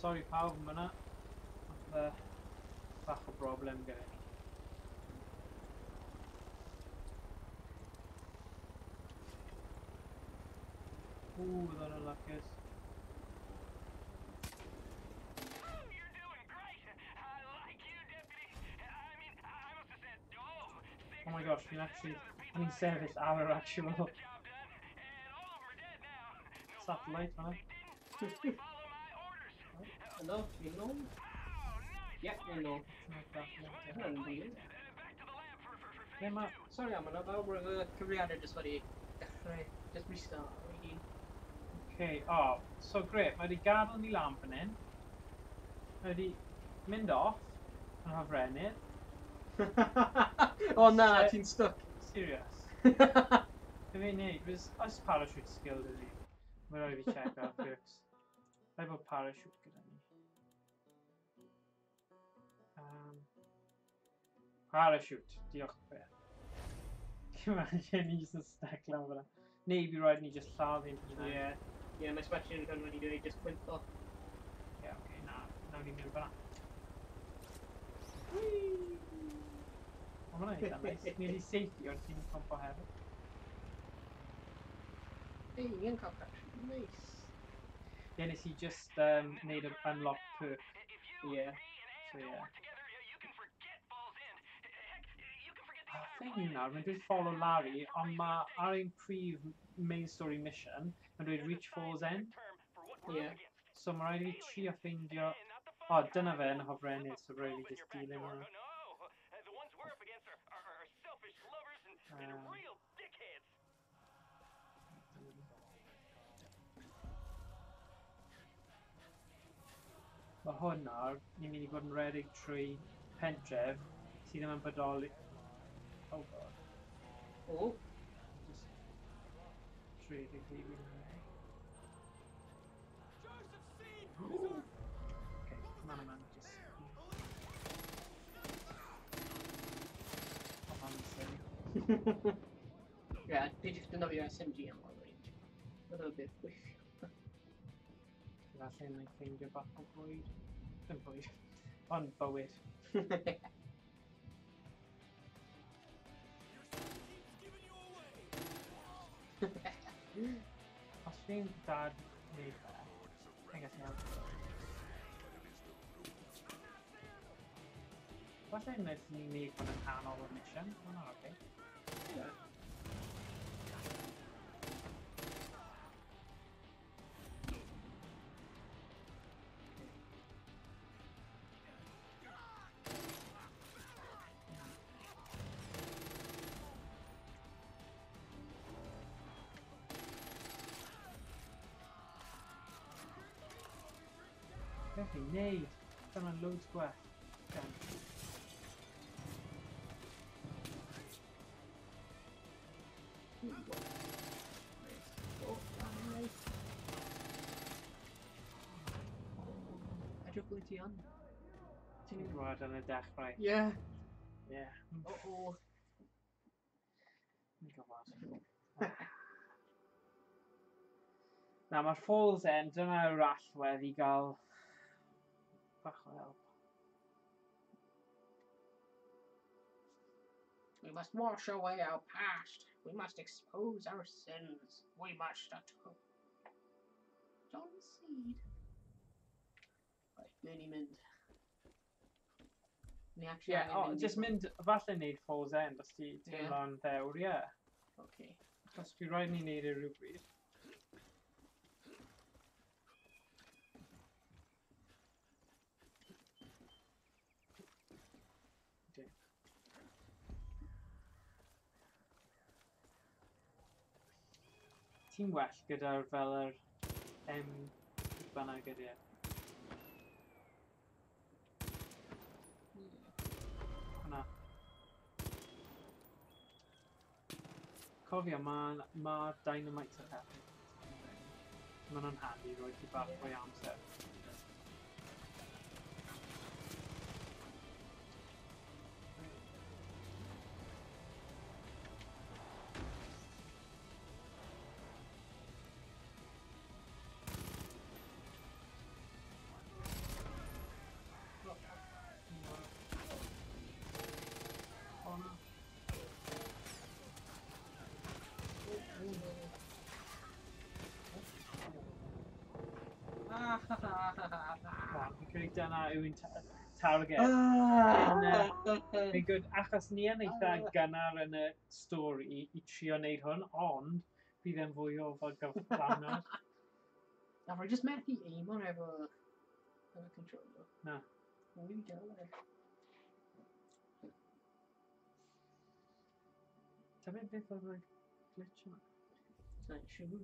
Sorry pawb am hwnna. Oedd bach o broblem gyda ni. Ooh, oedd hwnna'n lwcus. Oh my gosh, fi'n actually... O'n i'n sefyll ar yr actual satellite fan'na. Hello, fi'n nôl? Ie, fi'n nôl. Hwnna'n weird. Lle ma... Sorry am hwnna, fel roedd y cyfrifiadur jyst wedi dechrau, just restart ar ei hun. Okay, oh, so great, mae wedi gadael ni lan fan hyn. Mae wedi mynd off yn hofrennydd. O na, ti'n stuck. Serious. Be fi'n neud? Oes parachute skill 'da fi? Mae rhaid i fi check out perks. Rhaid bod parachute gyda ni. Parachute, diolch beth. Imagine ni jyst yn stuck lan fyna. Neu fi rhaid ni just lladd ein hunain. Ie, yeah, mae Sebastian yn wedi dweud just cwympo. Ie, yeah, oce, na, nawn ni mynd fyna. O, ma' hwnna'n eitha neis. Ni wedi seithi wrth i ni cwympo hefyd. Ei, ni yn cael parachute, nice. Ie, nes i just neud yr unlock perk. Ie. Yeah. So, ie. Yeah. Oh, thing yw nawr, mae'n dweud follow Larry, ond mae ar ein prif main story mission, mae'n dweud reach Fall's End. Ie. Yeah. So mae rhaid i fi trio ffeindio... O, oh, dyna fe yn hofrennydd, so rhaid i fi just dilyn hwnna. Mae hwn nawr, ni'n mynd i fod yn redeg trwy pentref sydd ddim yn bodoli. Oh god. Oh. Just rhedeg i fi. Okay, man, man, just... Oh, man, silly. Ie, dwi jyst defnyddio SMG am long range. Dyna beth gweithio. Falle na i ffeindio bach o bwyd. Ddim bwyd, ond bywyd. Os fi'n dad wneud fe, fi'n gallu helpu. Falle wnaethon ni wneud hwn yn canol o'r mission. Hwnna'n oce. Ie. Beth i'n neud? Dyma'n loads gwell. Gan. Edrych ble ti yn. Ti'n gwybod yn y dechrau. Ie. Ie. O-o. Ni'n gwybod. Na, mae'r Fall's End, dyna yw'r allwedd i gael bach o help. We must wash away our past. We must expose our sins. We must atone. John Seed. Right, ble ni'n mynd? Ni actually Ie, angen o, mynd i- just mynd, falle neud Fall's End os ti teimlo'n ddewr, ie. Okay. Achos fi rhaid ni neud e rhywbryd. Ti'n well gyda'r fel yr M bynnag ydy e. Hwnna. Cofio, ma dynamite yn helpu. Ma' nhw'n handy roi ti bach fwy o amser. Come on, fi'n credu dyna yw'n target. Fi'n gwybod, achos ni yn eitha gynnar yn y stori i trio wneud hwn, ond bydd e'n fwy o fel gyflawniad. Na, rwy jyst methu aim on efo controller. Na. Mae'n really galed. Tybed beth oedd y glitch yma? Sa'n siŵr.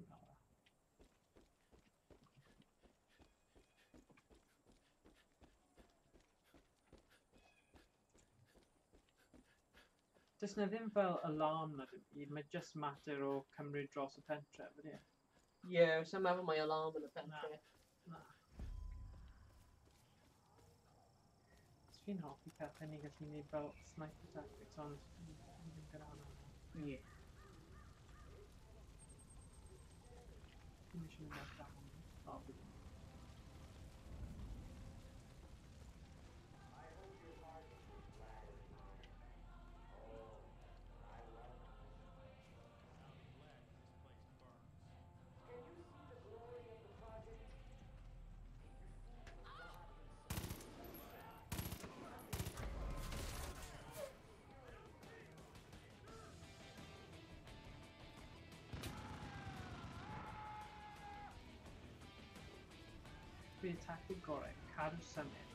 Does na ddim fel alarm na dim byd, mae just mater o cymryd dros y pentref, ydy e? Ie, sa'n meddwl mae alarm yn y pentre. Na. Fi'n hoffi pethau ni'n gallu gwneud fel sniper tactics, ond ni ddim gyda hwnna. Ie. Fi'n eisiau mynd ar dan. O, fi ddim. Bydd tactig gorau, cadw symud.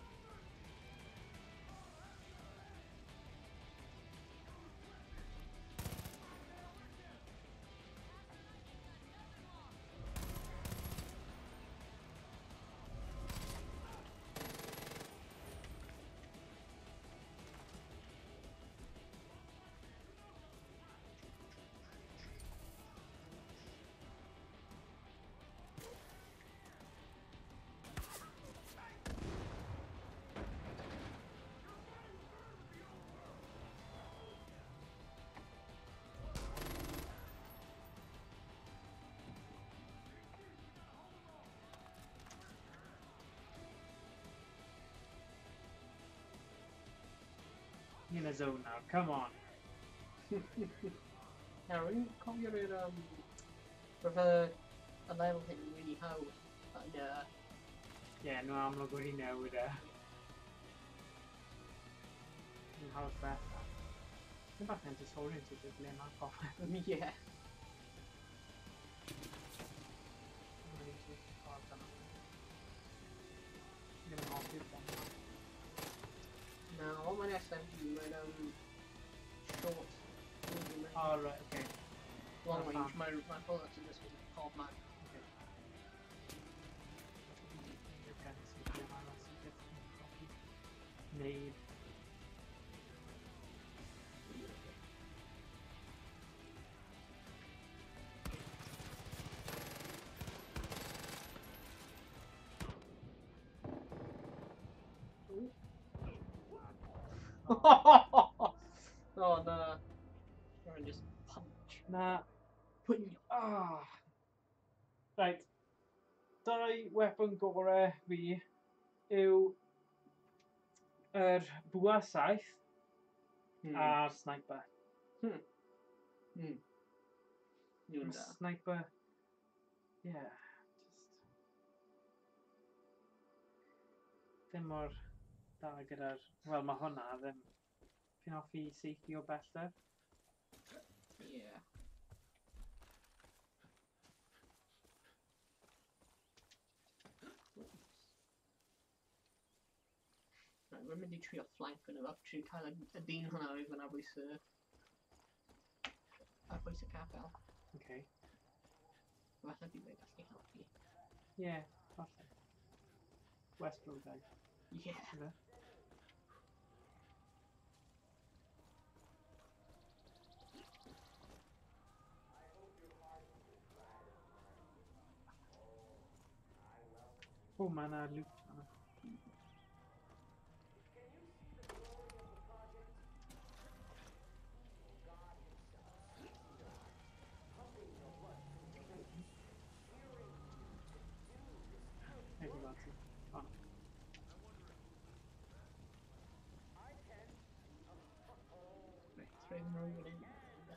In a zone now, come on. Now, rwy'n cofio'r y level hyn yn really hawdd. Yn, Ie, nhw amlwg wedi newid e. Yn hawdd bellach. Dwi'n bach yn disoriented ble mae'r popeth. Ie. Ddim yn hoffi'r bom. Na, o, mae'n SMG, mae'n short, medium range. Oh, right, okay. Long range, my bullets are just mynd pob man. Okay. Wneud. Oh na. Rwy'n just punch. Na. Put in your... Ah. Right. Dau weapon gore fi yw yr bwa saith a'r sniper. Nhw'n da. Sniper... Yeah, just... Ddim mor da gyda'r... Wel, mae hwnna ddim... Fi'n hoffi saethu o bellter. Yeah. Right, we're mynd i trio flank yn efo, trio cael y dyn hwnna oedd yn arbwys y capel. Okay. Falle bydd e'n gallu helpu. Yeah, falle. West Road guy. Yeah. Ife? O, mae yna loot fan'na.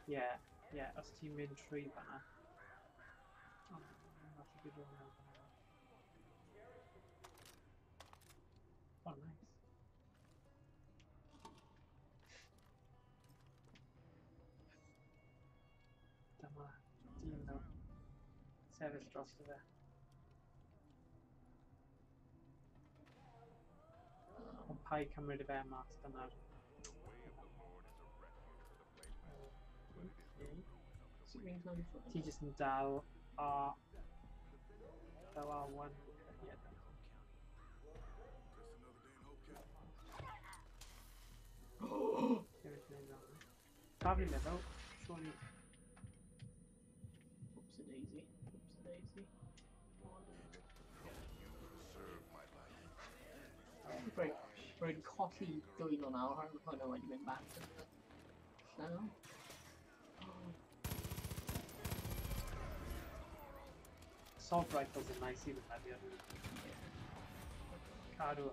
Ie, ie, os ti'n mynd trwy fan'na. O, falle bydd rhywun yn fan'na. Mae dyn nhw. Sefyll dros fe. Ond paid cymryd y fe mas, dyna'r... Ti jyst yn dal a... Dal A1. Ie, dyna. Taflu lefel, surely. Oops a daisy. Oops a daisy. Right, rwy'n colli dwylo nawr, oherwydd hwnna wedi mynd bant yn y llaw. Assault rifles are nice even heddi. Cadw.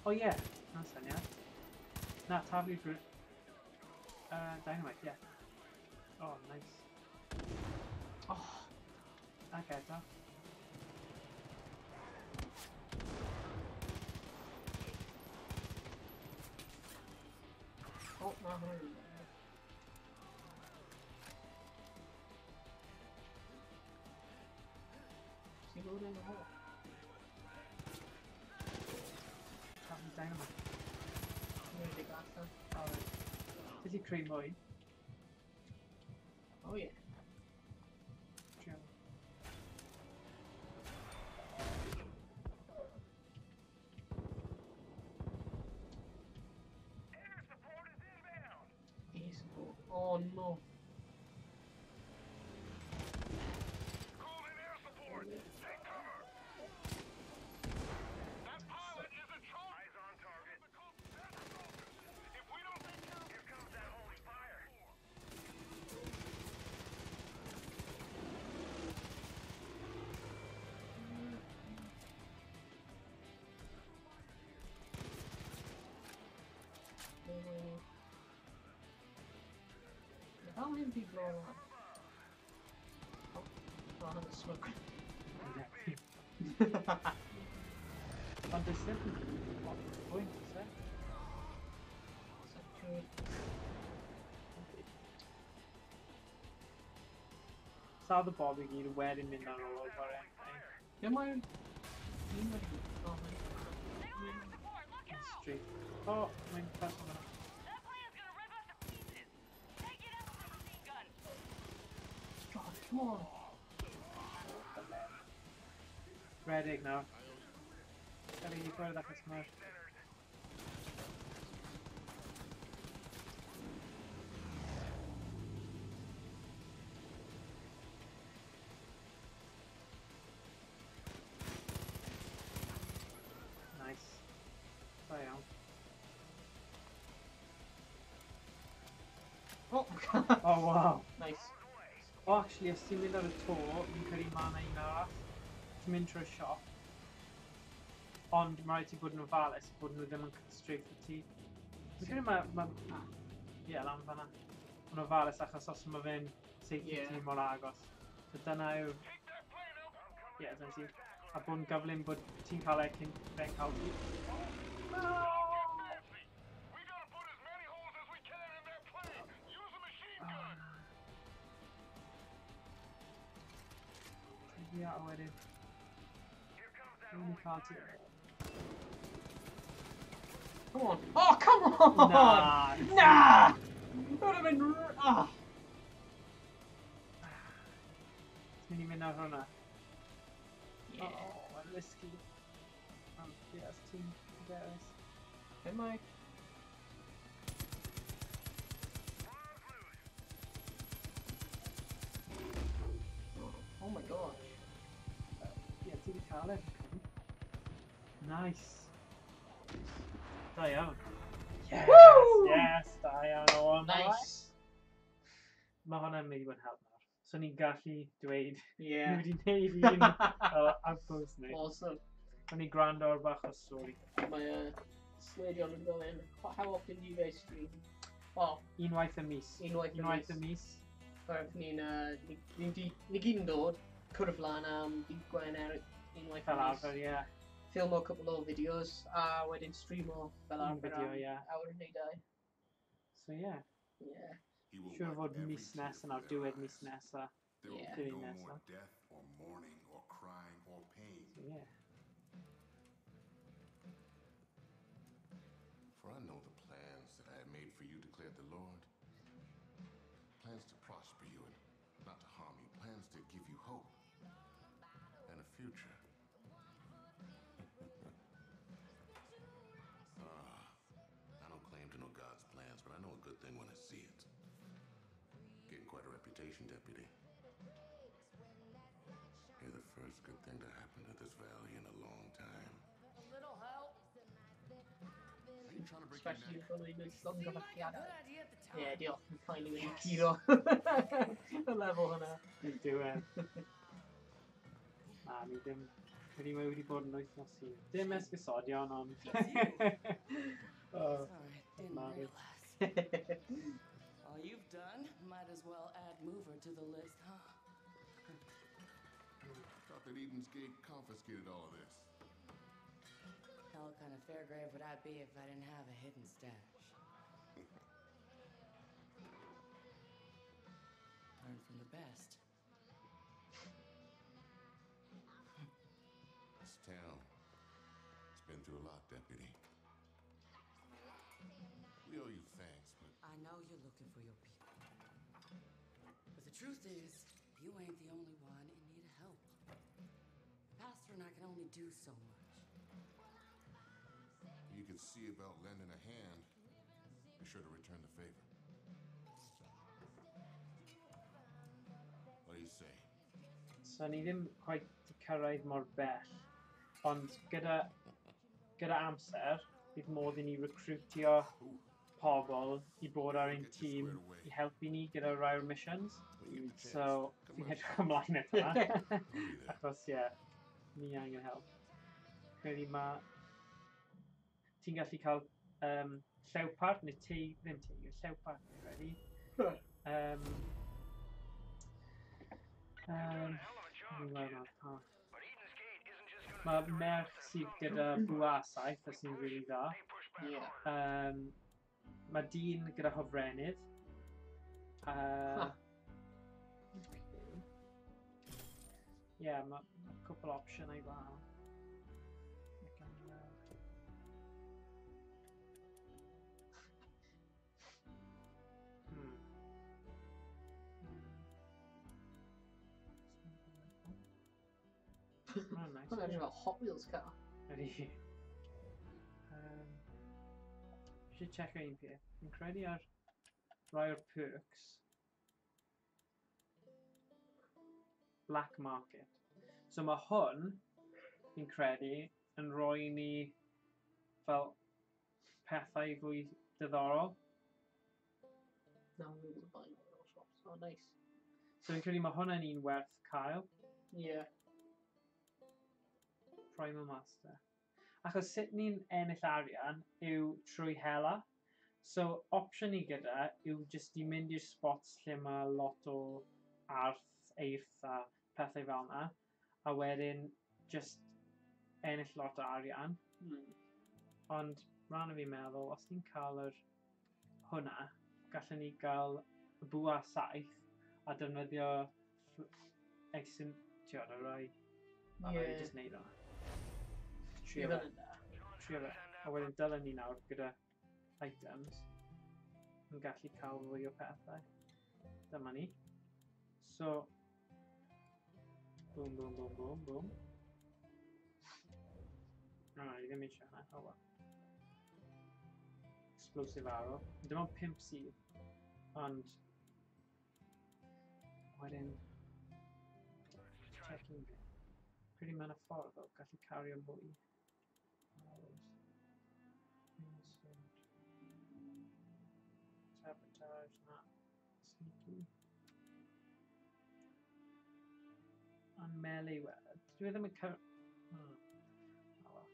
Oh yeah, na syniad. Na, taflu drwy... Dynamite, yeah. Oh, nice. Oh. Ac eto. Oh, na, hwnna'n... Ti'n dod yn y hol? Taflu dynamite. Rhedeg allan. Oh, right. Ti 'di creu mwy? Oh yeah. Trio. Air support. Oh no. How many people are on? Oh, oh, the smoke. Ond does dim pwynt, oes e? Lladd y bob i gyd wedyn mynd ar ôl o'r chwarae. Be mae'n... Un wedi... Oh, mae'n... Straight. Oh, mae'n person yna. God, come on! Redig nawr. Gael ei ffwrdd achos mae'r... Nice. Da iawn. Oh! Oh, wow! Nice. Oh, actually, os ti'n mynd ar y to, fi'n credu ma' 'na un arall. Ti'n mynd trwy'r siop. Ond mae rhaid ti bod yn ofalus bod nhw ddim yn straight at ti. Fi'n credu ma' ie, lan fan'na. Yn ofalus achos os ma' fe'n saethu ti mor agos. So dyna yw'r... Ie, dyna ti. A bod yn gyflym bod ti'n cael e cyn fe'n cael ti. Ie, a wedyn... Dwi'n cael ti. Come on. Oh, come on! Na! Na! That would have been... Ah! Ti'n mynd i mynd ar hwnna? Yeah. Oh, mae'n risky. Ond, ie, os ti'n dewis. Am I? Oh my gosh. Ie, ti wedi cael e. Nice. Da iawn. Yes! Woo! Yes, da iawn o. Nice. Mae hwnna'n mynd i bod yn help nawr. So ni'n gallu dweud, Yeah. ni wedi gwneud un fel outpost ni. Awesome. O'n i'n gwrando ar bach o stori. Mae Sledion yn gofyn, how often do you guys stream? Well, Unwaith y mis. Unwaith y Unwaith y mis. Oherwydd ni'n ni gyd yn dod, cwrdd lan am dydd Gwener unwaith y Fel mis. arfer, ie. Ffilmo cwpl o fideos a wedyn streamo fel Un arfer fideo, am ie. awr neu dau. So yeah. Yeah. Siwr o fod mis nesaf nawr, diwedd mis nesaf. Yeah. Dilyn nesaf. Death or mourning or crying or pain. So yeah. For I know the plans that I have made for you, declared the Lord. Plans to prosper you and not to harm you. Plans to give you hope and a future. I don't claim to know God's plans, but I know a good thing when I see it. Getting quite a reputation, Deputy. You're the first good thing to happen to this valley in a long time. A little help. Are you trying to break your Especially neck? if only no Seemed llongyfarchiadau. like a good idea at the time. Ie, diolch. Yn finally wedi curo y lefel hwnna. Yn diwedd. Na, ni ddim... Credu mae wedi bod yn wythnos hir. Dim esgusodion, ond... Oh, Sorry, didn't Margaret. realize. All you've done, might as well add mover to the list, huh? Thought that Eden's Gate confiscated all of this. Hell kind of Fairgrave would I be if I didn't have a hidden stash? Learn from the best. This town, it's been through a lot, Deputy. We owe you thanks, but I know you're looking for your people. But the truth is, you ain't the only one in need of help. The pastor and I can only do so much. you could see about lending a hand. Be sure to return the favor. What do you say? So ni ddim quite 'di cyrraedd mor bell, ond gyda amser, bydd modd i ni recrwtio pobl i bod ar ein tîm i helpu ni gyda rai o'r missions. When you get the chance, So, come fi'n by. edrych ymlaen at hwnna. I'll be there. Achos, ie, yeah, ni angen help. Credu ma... Ti'n gallu cael llewpart, neu teig, ddim teig, llewpart, fi'n credu. Fi'n gweld nawr pa. Mae merch sydd gyda bwa saeth, a sy'n rili dda. Ie. Mae dyn gyda hofrennydd. Huh. Ie, yeah, mae ma cwpl opsiynau gwahanol. I can weld. Oh, nice. Mae'n edrych fel Hot Wheels car. Ydy. Eisiau check un peth. Fi'n credu ar rai o'r perks. Black Market. So mae hwn, fi'n credu, yn rhoi ni fel pethau fwy diddorol. Now I'm able to buy more shops. Oh, nice. So fi'n credu mae hwnna'n un werth cael. Yeah. Primal Master. Achos sut ni'n ennill arian yw trwy hela. So opsiwn ni gyda yw jyst i mynd i'r spots lle mae lot o arth, eirth a pethau fel yna. A wedyn just ennill lot o arian. Ond rhan o fi'n meddwl, os ni'n cael yr hwnna, gallwn ni gael y bwa saeth a defnyddio exim, ti'n y rai. A yeah. Ie. Just neud hwnna. Ie, Trio fe. fel yna. Trio fe. A wedyn dylen ni nawr gyda items yn gallu cael fwy o pethau. Dyma ni. So, boom, boom, boom, boom, boom. No, no, ni ddim eisiau hwnna. Oh well. Explosive arrow. Dim ond 5 sydd. Ond, wedyn, checking bit. Credu mae'n y ffordd o gallu cario mwy. Arrows. Insert. Sabotage, na. Sneaky. Ond melee weapon. Dwi ddim yn car... Oh well.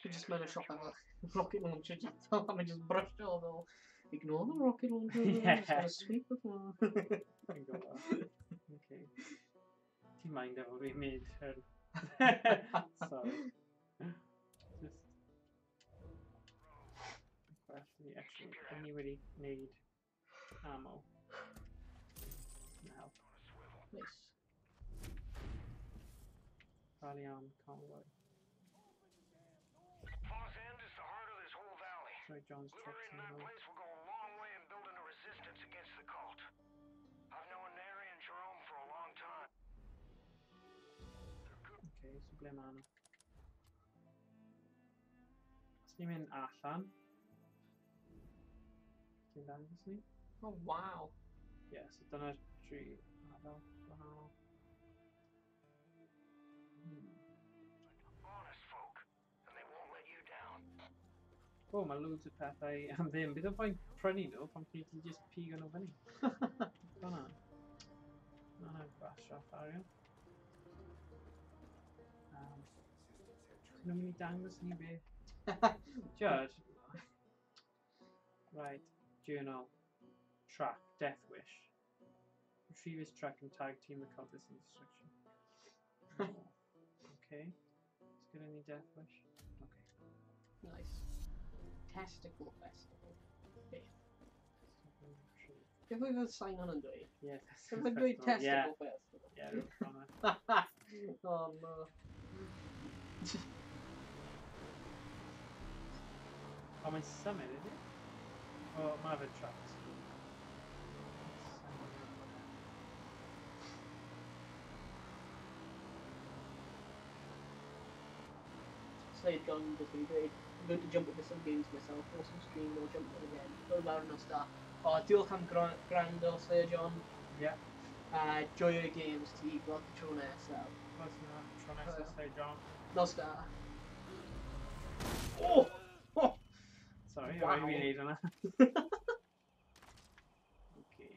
Fi just mewn y siop efo rocket launcher just a mae'n just brysio fel ignore the rocket launcher, Yeah. just gonna sweep the floor. Fi'n gwybod. Okay. Ti'n mind efo fi'n mynd hyn. Sorry. Just... Ni wedi gwneud ammo. Na help. Nice. Rally Armed Convoy. Falls End is the heart of this whole valley. Sorry, John's truck's Liberating in that the road. place will go a long way in building a resistance against the cult. I've known Neri and Jerome for a long time. They're good. Okay, so ble ma nhw? Os ni'n mynd allan. Ti'n dangos ni? Oh, wow. Ie, yeah, so dyna'r tri ardal gwahanol. Honest folk, and they won't let you down. O, mae loads o pethau am ddim. Bydd o'n ffain prynu nhw pan ti just pigo nhw fyny. Dyna. Mae gwastraff arian. Nhw'n mynd i dangos ni beth. Judge. Right, journal. Track, Death Wish. Retrieve his truck and tag team the cultists in destruction. Oh, okay. Let's get any Death Wish. Okay. Nice. Testicle Festival. Beth. Beth oedd y sign hwn yn dweud? Yeah, Beth oedd yn dweud Festival. Yeah, Testicle Festival? yeah, rhywbeth fel 'na. Oh no. O, mae'n symud, ydy? O, mae fe trucks. Slade Gun just really great. I'm going to jump into some games myself. Awesome stream, we'll jump in again. Go lawr nos da. O, diolch am gwrando, Slayer John. Yeah. Joio games ti, gweld ti tro nesaf. Gweld ti tro nesaf, Slayer John. Nos da. Oh! Oh! Sorry, Wow. wow. Fi wneud hwnna. Okay.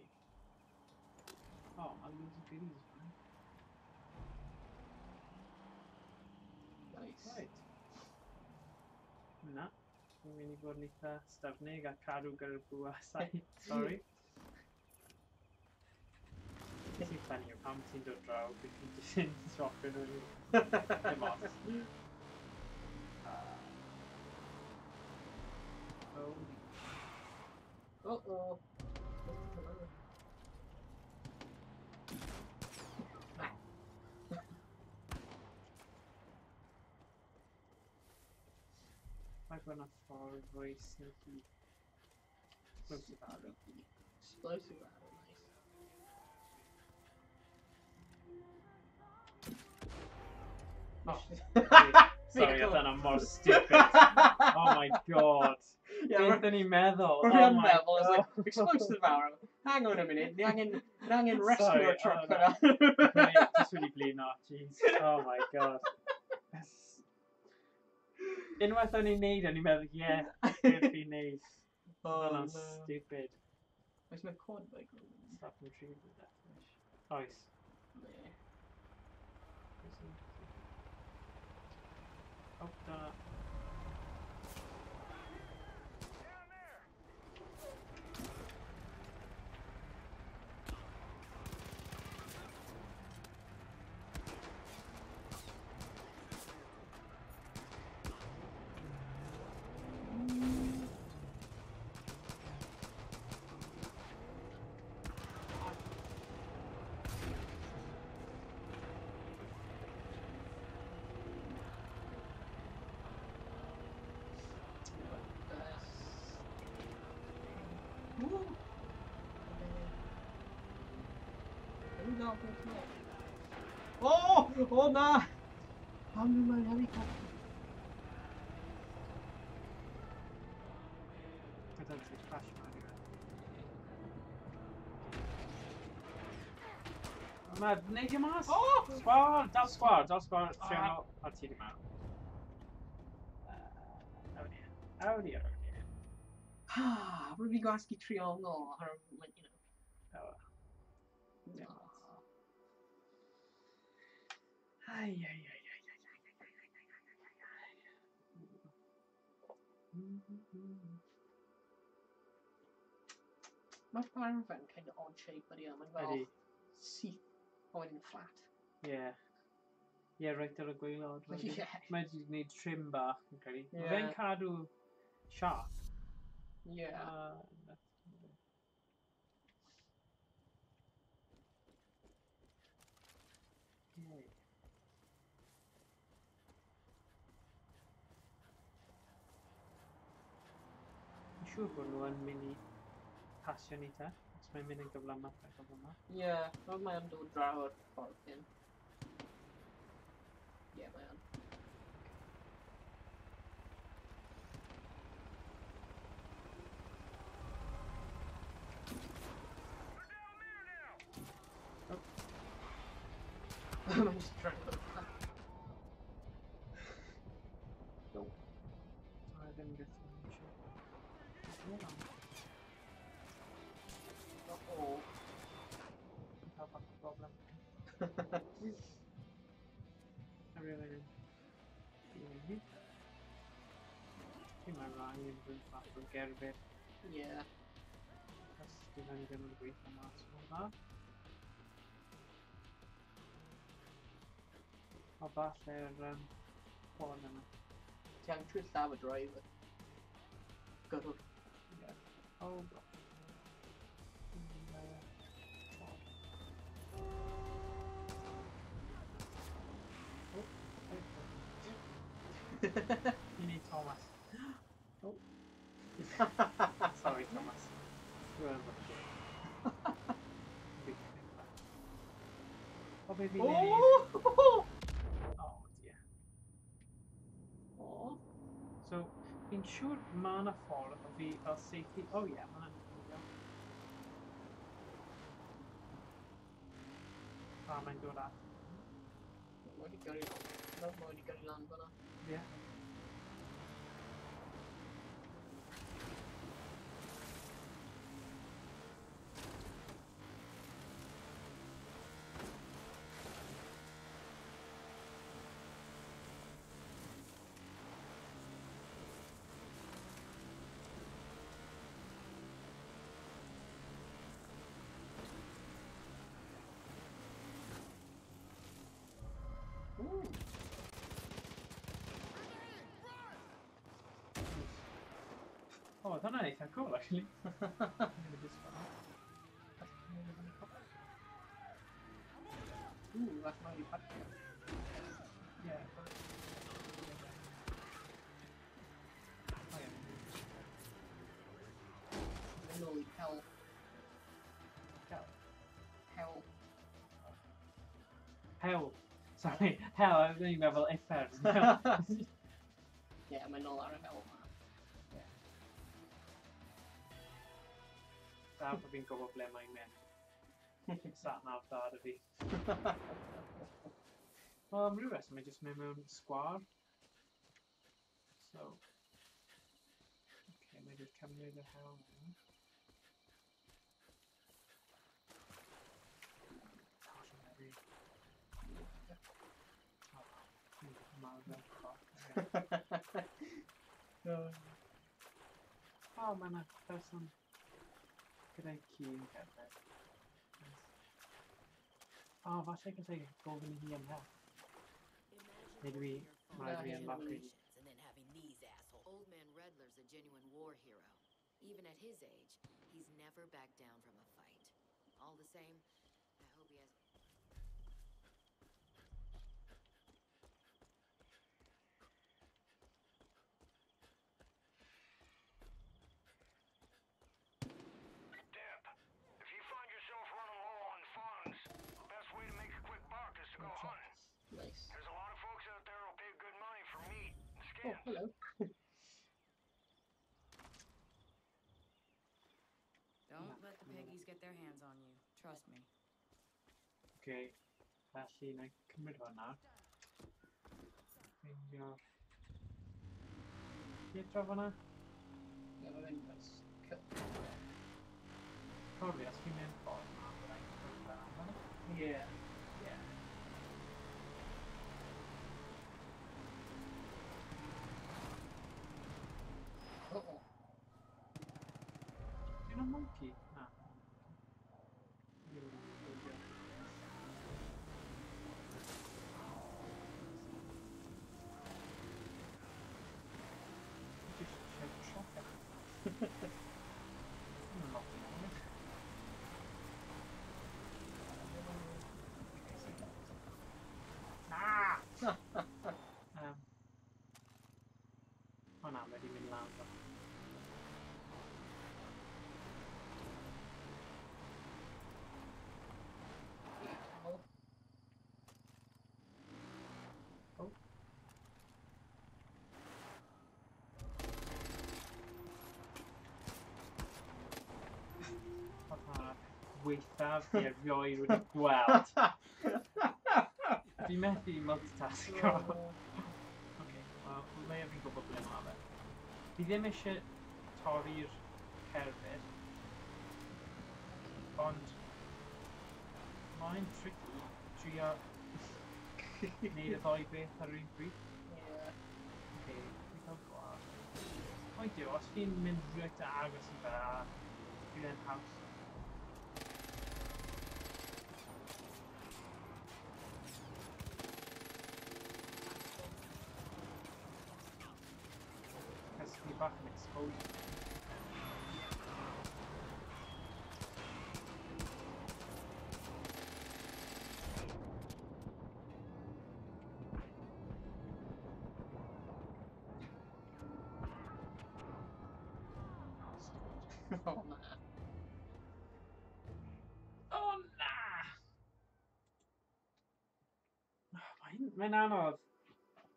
Oh, mae loads o goodies, right? Nice. Right. Na. Fi'n mynd i fod yn eitha styfnig a cadw gyda'r bwasau. Sorry. Nes i'n ffynnu pam ti'n dod draw, bydd ti'n jyst yn swapio nhw. Dim ots. Oh, Uh-oh. Mae bod yna ffordd fwy sneaky. Explosive arrow. Explosive arrow, nice. Oh, sorry, oedd hwnna mor stupid. Oh my god. Yeah, Beth o'n i'n meddwl? We're Oh on my level, it's like, God. explosive arrow. Hang on a minute, ni angen rescue Sorry, a truck oh, for that. Just really blin off, jeez. Oh my god. Unwaith o'n i'n neud, o'n i'n meddwl, yeah, beth fi'n neud. Oh, Hwnna'n no. stupid. Oes mae quad bike rhywun? Stop and retrieve the death wish. Oes. Ne. Oh, dyna. Down there! Woo! Oh! Oh na! Pam nhw mewn helicopter? Gyda ti crash yma, rhywbeth. Mae neidio mas! Oh! Sgwar! Dal sgwar! Dal sgwar! Triangle. A ti di marw. Oh dear. Oh dear, oh dear. Ah, rwy'n fi'n gwasgu triongl ar, like, you know. Oh. Dim ots. Ai, ai, ai, ai, ai, ai, ai, ai, ai, ai, ai, ai, ai. Mae'r caravan kind of odd shape ydi o. Mae'n fel Ydi. syth a wedyn flat. Ie. Ie, reit ar y gwaelod. wedyn. Ie. Mae wedi gwneud trim bach, yn credu. Mae Ie. fe'n cadw sharp. Yeah. Okay. Fi'n siŵr bod nhw yn mynd i pasio ni te, os mae'n mynd yn gyflymach a gyflymach. Ie, yeah, mae o'n dod draw o'r ffordd hyn. Ie, yeah, mae o'n. Oh. I'm just trying to... Nope. I didn't get to. Uh-oh. Cael bach o problem. A rhywun yn dilyn ni. Dwi'n mae rai yn rhyw fath o gerbyd. Ie. Os dwi ddim yn gweithio mas o'n dda. O falle'r ffordd yma. Ti angen trio lladd y driver. Gyrrwr. Yeah. Oh gosh. Oh, you need Thomas. Oh. Sorry, Thomas. Oh, baby. Oh! Oh dear. Oh. So, fi'n siŵr mae yna ffordd o fi fel safety... Oh ie, yeah, mae yna'n gweithio. A mae'n dod at. Mae wedi gyrru lan fyna. Ie. Ooh. Oh, hwnna'n eitha cool, actually. Ooh, that's my parcio. Yeah. Oh, yeah. Mynd nôl i hell. Hell. Hell. Hell. Sorry, hell, I was thinking meddwl uffern. Yeah, mae'n nôl ar y hell ma. Da bod fi'n gwybod ble mae'n mynd. Sat nav da dy fi. Wel, am ryw reswm, mae jyst mynd mewn sgwâr. So, okay, mae jyst cymryd yr hel mewn. Gosh, I'm heavy. Oh, oh, mae yna person gyda'i ci yn cerdded. O, oh, falle gallai gofyn i hi am help. Neu dwi, mae rhaid fi yn bach i. Old man Redler's a genuine war hero. Even at his age, he's never backed down from a fight. All the same, I hope he has... Deb, if you find yourself running low on funds, the best way to make a quick buck is to go hunting. Nice. There's a lot of folks out there who'll pay good money for meat and skins. Oh, hello. Don't let the piggies get their hands on you. Trust me. Okay. Felly, na i cymryd hwnna. Ffeindio'r... Pietro fan'na? Ie, mae'n mynd fel... Probably, os fi'n mynd ffordd yma, byddai'n cymryd fel yma. Ie. Ie. Uh-oh. Dwi'n o'n monkey? Na. Just check shotgun. gweithaf fi erioed wedi gweld. Fi methu multitasko. Oce, wel, leia fi'n gwybod ble mae fe. Fi ddim eisiau torri'r cerbyd, ond mae'n tricky trio gwneud y ddau beth ar yr un pryd. Ie. Oce, fi cael gwad. Pwynt yw, os fi'n mynd reit agos i fe, bydd e'n haws. Cos fi bach yn exposed. Oh na. Oh na! Mae'n anodd.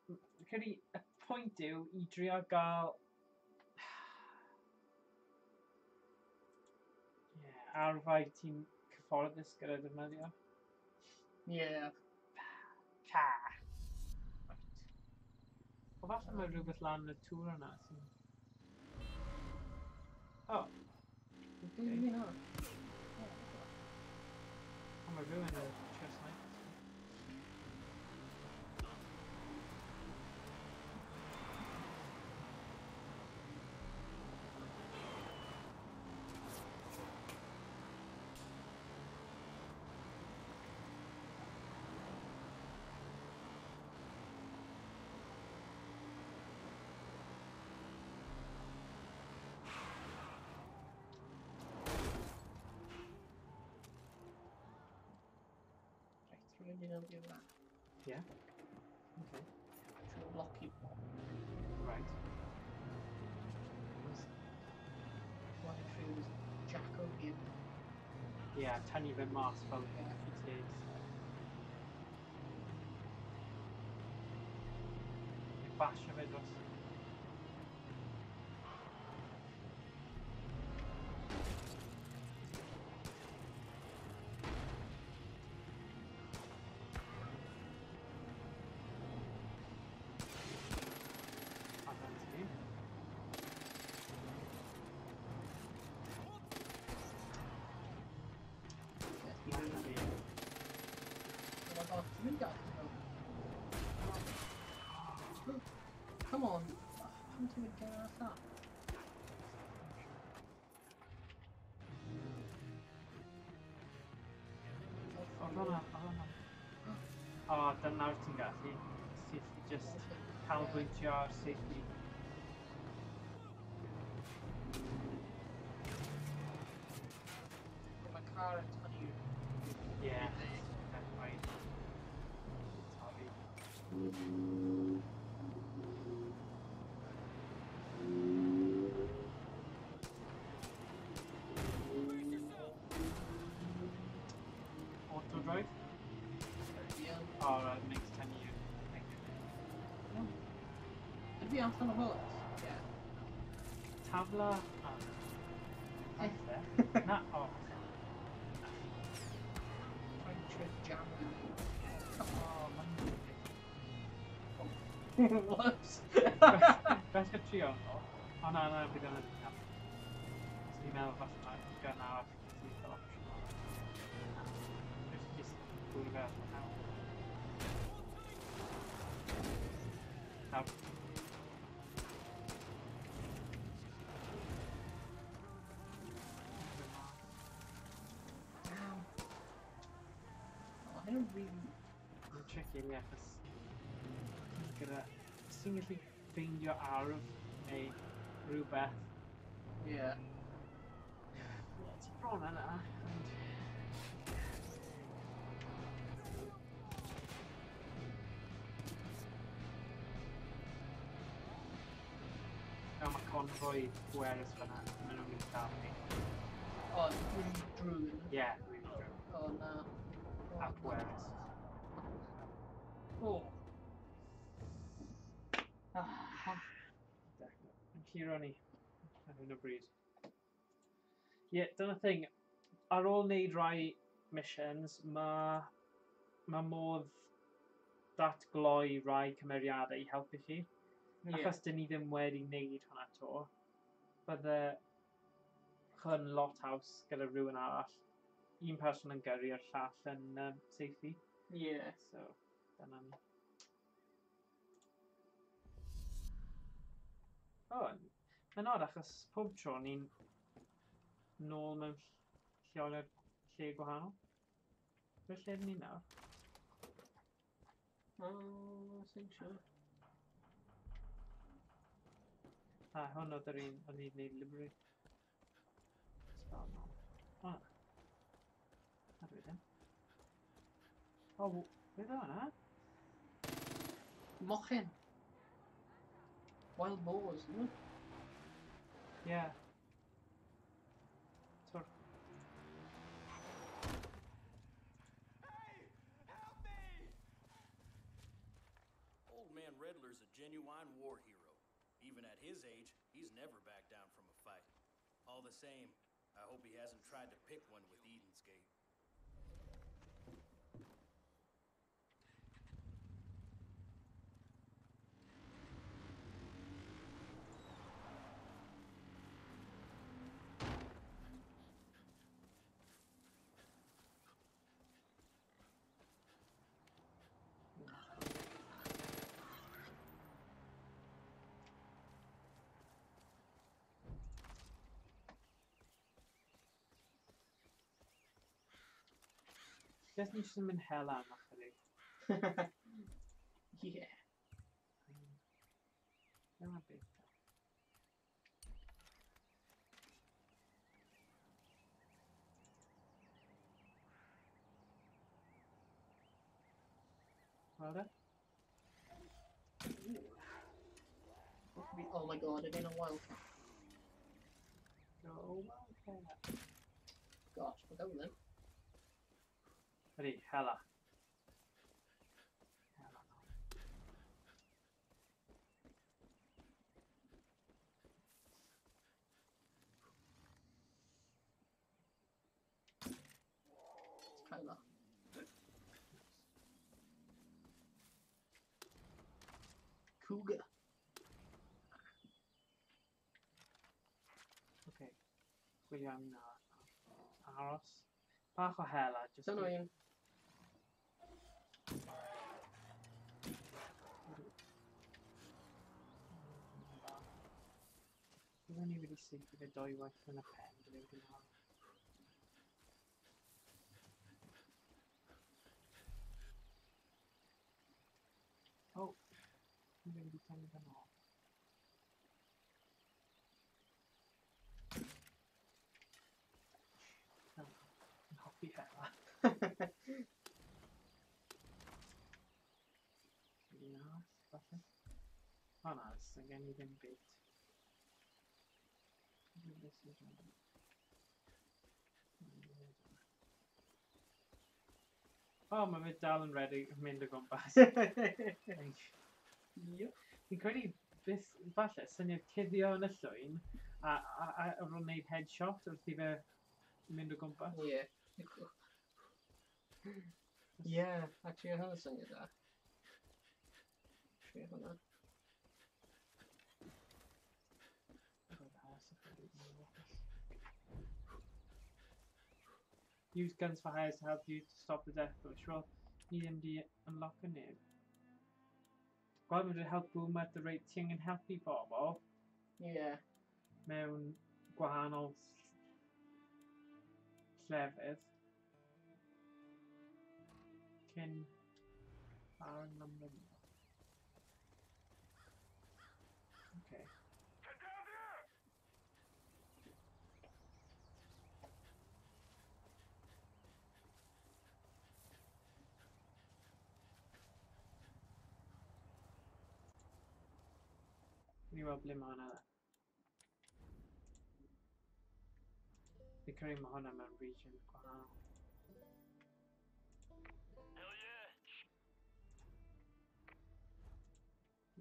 Fi'n credu y pwynt yw i drio gael... Ie, arfau ti'n cyfforddus gyda defnyddio. Ie. Ca! Right. O falle mae rhywbeth lan y tŵr yna sy'n... O, Dwi'n mynd hwnna. o mae rhywun yn trio sniper. Reit, rwy'n mynd i yma. Ie. Okay. Trio blocio. Right. One rhyw Jacko here. Ie, yeah, tynnu fe mas fel GTA. Neu basio fe dros. A dan ti. Yes, Ie. Oh, ti'n mynd gallu nhw. Come on. Pam ti'n mynd gael allan? Oedd hwnna, oedd hwnna. O, dyna nawr ti'n gallu. Ti'n gallu just canolbwyntio ar safety. Mae car yn tynnu. Ie. Right. Sorry. Auto drive? Ie. Oh, right, makes 10 year. Ydw fi allan o bullets? Ie. Tafla. Ah. Na, o. Trying to jam it. Oh, mae'n... Whoops. Beth yw'r trio? O na, na, bydd o'n edrych am. So fi'n meddwl falle mae gan arall sydd fel opsiwn. Na. Just bwyd fe allan nawr. Nawr. Ow. Oh, hyn yn really... Mae'n tricky, ie, achos gyda... Os ti'n gallu ffeindio arf neu rhywbeth, Ie. ie, ti bron yna, ond... Nawr mae convoy pwerus fyna, maen nhw'n mynd i lladd ni. O, really drwg. Ie, really drwg. O, na. O, A pwerus. O. Ah. Yn curo ni ar hyn o bryd. Ie, yeah, dyna thing. ar ôl wneud rai missions, mae modd datgloi rai cymeriadau i helpu chi. Ie. Achos dyn ni ddim wedi wneud hwnna to, bydde hwn lot haws gyda rhywun arall. Un person yn gyrru a'r llall yn saethu. Ie. So, dyna ni. O, mae'n odd achos pob tro ni'n nôl mewn lleoliad lle gwahanol. Ble lle ydyn ni nawr? O, sy'n siŵr. A, hwn oedd yr un o'n i'n gwneud liberate. Spell nôl. O. Na dwi ddim. O, beth oedd hwnna? Mochyn. Wild boars, no? Ie. Twrch. Hey! Help me! Old man Redler's a genuine war hero. Even at his age, he's never backed down from a fight. All the same, I hope he hasn't tried to pick one with Eden's Gate. Beth ni jyst yn mynd hela am ychydig. Ie. Dyma beth. Weld e? Oh my god, it in a wildcat. Go wildcat. Gosh, we'll go then. Ydy, hela. Hela nawr. It's Kyla. Cougar. Okay. Chwilio am un arall nawr. Aros. Bach o hela, jyst Dyna i- un. Byddwn ni wedi saethu fe dwywaith yn y pen, bydde wedi marw. O, ni wedi tynnu fe nôl. Na, yn hoffi hela. Un arall, falle. O na, sy'n gen i ddim byd. This is one. O, mae fe dal yn rhedeg yn mynd o gwmpas. Yep. Fi'n credu, beth, falle, syniad cuddio yn y llwyn a ar ôl wneud headshot wrth i fe mynd o gwmpas. Ie. Ie, actually, hwnna'n syniad da. Trio hwnna. Roedd aros ychydig mwy lwcus. Use guns for hire to help you to stop the death wish. Wel, ni ddim di unlock y neb. Gweld mae'n help boom at the rate ti angen helpu bobl Ie. mewn gwahanol llefydd cyn Baron Lambrino. Okay. Get down there! Ni weld ble mae hwnna. Fi'n credu mae hwnna mewn region gwahanol. Hell yeah!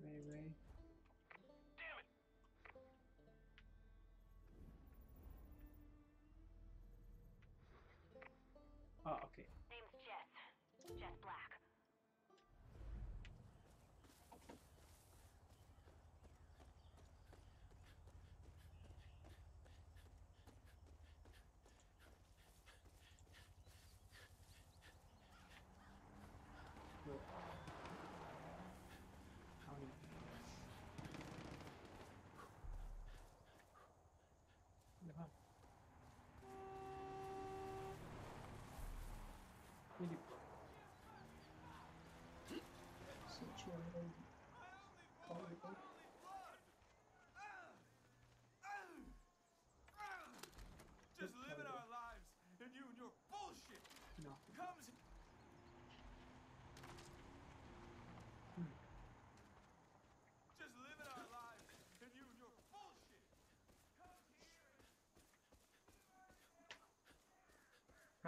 Ray Ray. Damn it!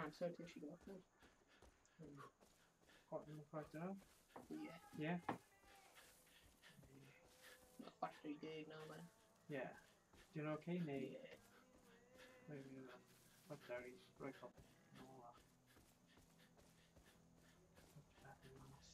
Amser ti eisiau gorffen? Chwarter awr? Ie. Ie. Mae 40 nawr, man. Ie. Dwi'n oce neu? Ie. Chwarter awr i roi popeth nôl a... Pethau mas.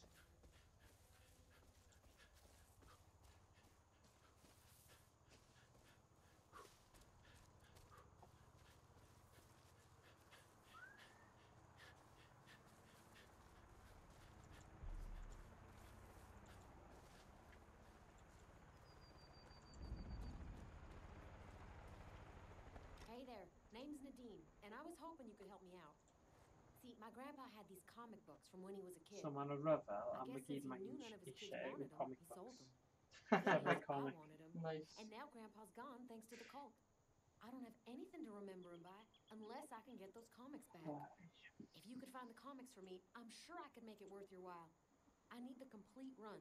Hey there, name's Nadine, and I was hoping you could help me out. See, my grandpa had these comic books from when he was a kid. So mae'n rhyfel I a mae guess gyd since he mae'n knew none of his kids eisiau yw wanted 'em, comic he sold books. 'em. Llyfrau I comic. wanted 'em. Nice. And now Grandpa's gone thanks to the cult. I don't have anything to remember him by unless I can get those comics back. If you could find the comics for me, I'm sure I could make it worth your while. I need the complete run.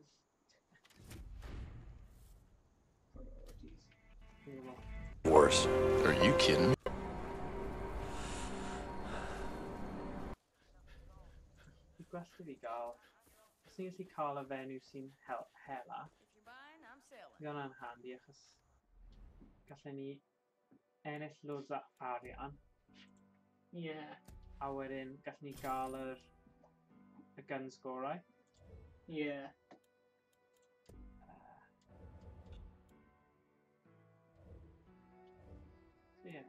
Priorities. Fi'n gwybod. Worse. Are you kidding me? Fi gwell i fi gael... Os ni'n gallu cael y fenyw sy'n hela, If you're buying, I'm selling. bydd hwnna'n handi achos gallen ni ennill loads o arian. Ie. A wedyn gallen ni gael y guns gorau. Ie. So ie.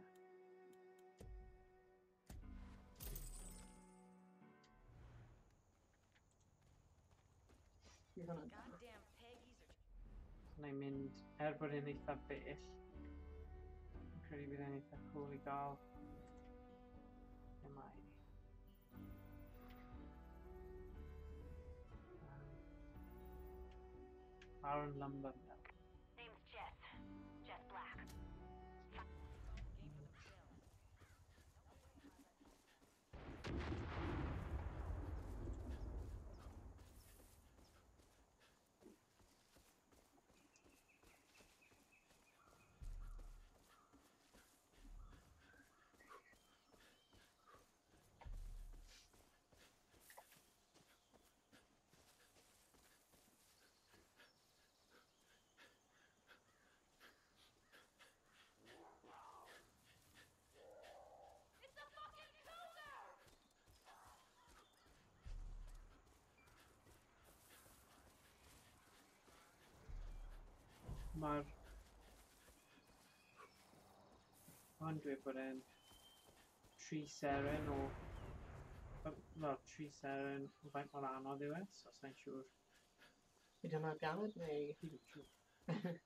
Bydd hwnna'n da. Goddamn Peggies are So na i mynd, er bod e'n eitha bell, fi'n credu bydd e'n eitha cool i gael lle mae hi. Aaron Lumber Mill. Name's Jess. Jess Black. It's a fucking cougar! Mae'r... Mae'n dweud bod e'n 3 seren o... Wel, 3 seren o faint mor anodd yw e, so sa i'n siŵr. Ydy hwnna galed neu...? Fi ddim yn siŵr.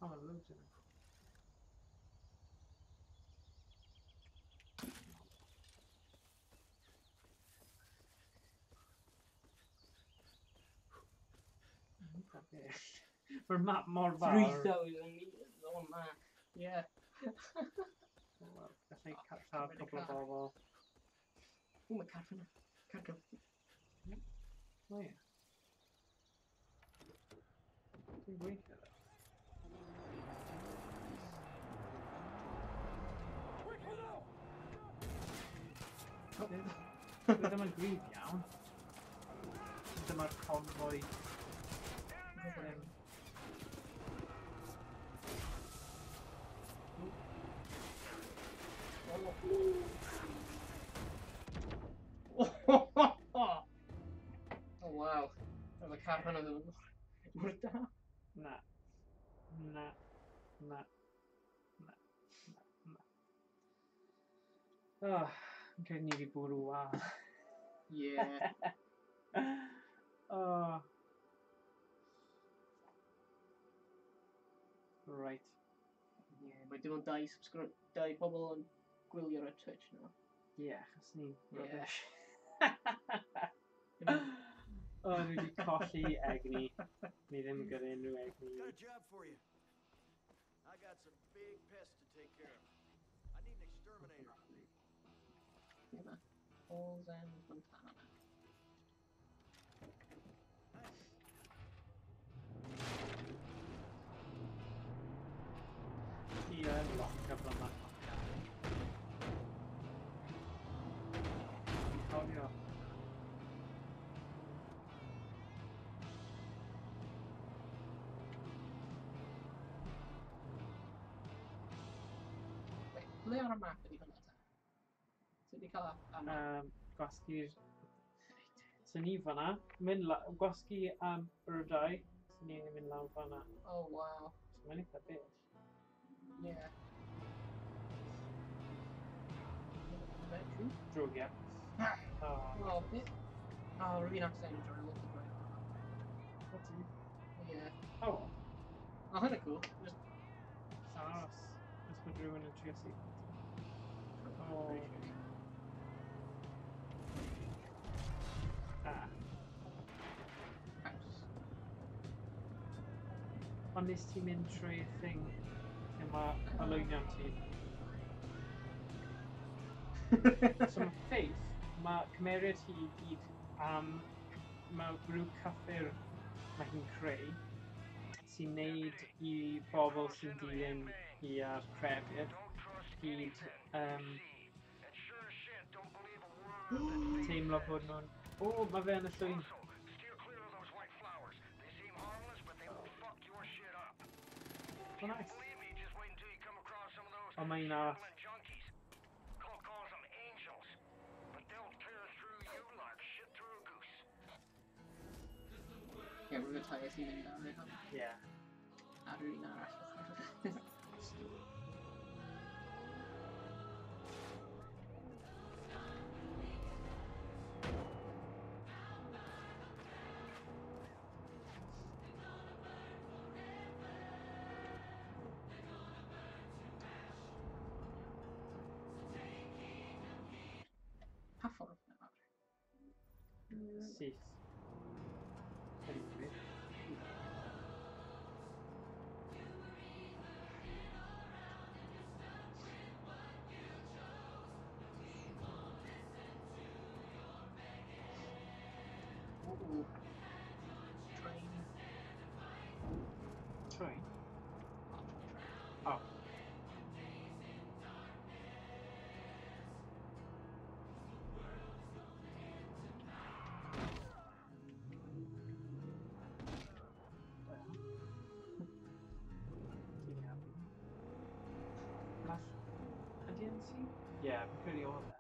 Oh, mae loads yn. Mae'r map mor fawr. 3,000 meters on that. Yeah. Wel, gallai Oh, lladd cymryd y cwpl o car. bobl. O, mae car fyna. Car gyf... O ie. Dwi'n gweithio ddo. Dwi ddim yn gryf iawn. Dyma'r convoy. Ddim. Oh, wow. Oedd y car hwnna ddim yn mor da. Na. Na. Na. Na. Na. Na. Oh, fi'n credu ni wedi bwrw wal. Yeah. Oh. Right. Yeah, mae dim ond dau bobl yn gwylio ar Twitch nawr. Ie, yeah, achos ni'n Ie. rubbish. Dim ond- O, dwi wedi colli egni. Ni ddim gyda unrhyw egni. Got a job for you. I got some big pests to take care of. I need an exterminator. Falls End, Montana. Ti yn lot gyflymach. Fi'n cofio. Wait, ble ar y map ydi hwnna ta? Sut ni cael ar map? Gwasgu'r... So ni fan'na, mynd gwasgu am yr dau, so ni angen mynd lawr fan'na. Oh, wow. So mae'n eitha bell. Yeah. Drwg, ie. Oh. Oh, bit. Oh, rwy'n accidentally join with the driver. What do you? Yeah. Oh. Oh, hynna cool. Just... Aros. Os bod rhywun yn trio saethu. Oh. Ah. House. Ond nes ti mynd trwy y thing lle mae olwynion ti? So mae Faith, mae cymeriad hi i gyd am... Mae rhyw cyffur mae hi'n creu sy'n neud i bobl sy'n dilyn hi a'r crefydd gyd teimlo bod nhw'n... O, mae fe yn y llwyn. Oh, nice. O, mae un arall. Yeah, we're going to tie a team in down right now. Yeah. Ar un arall. Pa ffordd nawr? Syth. Ooh. Train. Train? Oh. Ydy yn syth? Ie, fi'n credu oedd e.